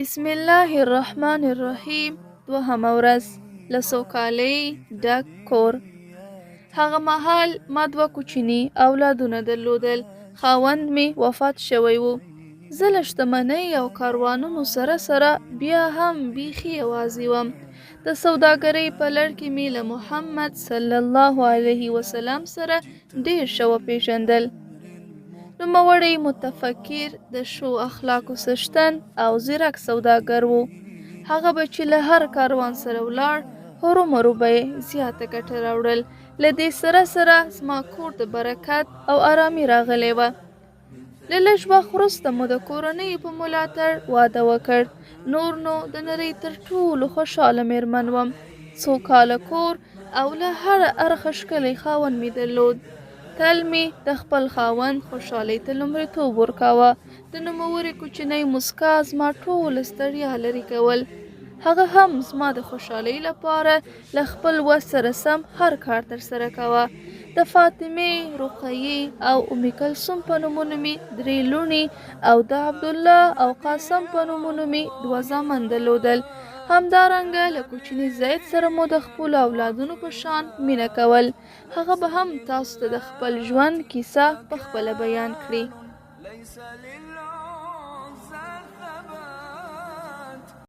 بسم الله الرحمن الرحیم. دوهمه ورځ، له سوکالۍ ډک کور. هغه مهال ما دوه کوچني اولادونه درلودل. خاوند مې وفات شوی و. زه له شتمنۍ او کاروانونو سره سره بیا هم بیخي یوازې وم. د سوداګرۍ په لړ کې مې له محمد صلی الله علیه وسلم سره ډېر ښه وپېژندل. نوموړی متفکر، د ښو اخلاقو څښتن او ځیرک سوداګر و. هغه به چې له هر کاروان سره ولاړ، هرومرو به یې زیاته ګټه راوړل. له دې سره سره زما کور ته برکت او ارامي راغلې وه. له لږ وخت وروسته مو د کورنۍ په ملاتړ واده وکړ. نور نو د نړۍ تر ټولو خوشحاله مېرمن وم. څو کاله کور او له هره اړخه ښکلی خاوند مې درلود. تل مې د خپل خاوند خوشحالۍ ته لومړیتوب ورکاوه. د نوموړي کوچنۍ موسکا زما ټوله ستړیا لرې کول. هغه هم زما د خوشحالۍ لپاره له خپل وس سره سم هر کار ترسره کاوه. د فاطمې، رقیې او ام کلثوم په نومونو مې درې لوڼې او د عبدالله او قاسم په نومونو مې دوه زامن درلودل. همدارنګه له کوچني زید سره مو د خپلو اولادونو په شان مینه کول. هغه به هم تاسو ته د خپل ژوند کیسه په خپله بیان کړي.